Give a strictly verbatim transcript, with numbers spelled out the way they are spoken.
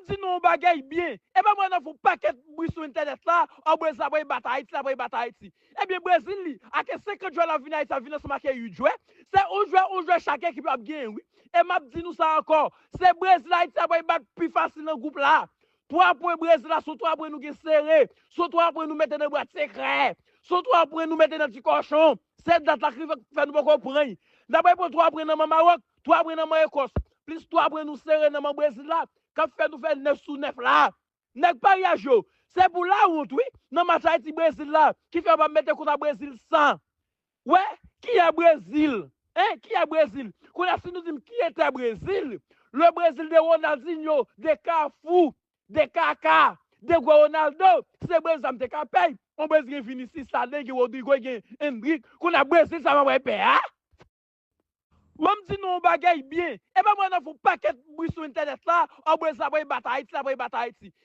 di nou yon bagay byen. E pa mwen nan fè yon pakèt bri sou entènèt la, o Brezil la pral bat Ayiti, la pral bat Ayiti. Ebyen, Brezil li, ake senkant jwè l ap vin Ayiti, ap vin ansanm ake uit jwè. Se yon jwè, yon jwè chak ekip ap genyen, wi. E m ap di nou sa ankò, se Brezil Ayiti ap pral bat pi fasil nan gwoup la. Twa pwen Brezil la, se yon twa pwen nou gen sere, se yon twa pwen nou mete nan bwat sekrè, se yon twa pwen nou mete nan ti kòchon. Se dat la ki fè nou poko pran. N ap pran twa pwen nan men Mawòk, twa pwen nan men Ekòs, plis twa pwen nou sere nan men Brezil la, k ap fè nou fè nèf sou nèf la. Nèg paryaj yo, se pou lawont, wi, nan match Ayiti Brezil la, ki fè yo pa mete konsa Brezil san. Wè, ki a Brezil? Hein, ki a Brezil? Kounye a, si nou di m ki eta Brezil, le Brezil de Ronaldinho, de Cafu, de Kaká, de gwo Ronaldo, se Brezil sa m te ka pèy. On Brezil gen Vinicius la, gen Rodrygo, gen Endrick. Kounye a, Brezil sa m ap pèy a? Ban m di nou yon bagay byen. E pa mwen nan fè yon pakèt bri sou entènèt la, o Brezil la pral bat Ayiti, la pral bat Ayiti.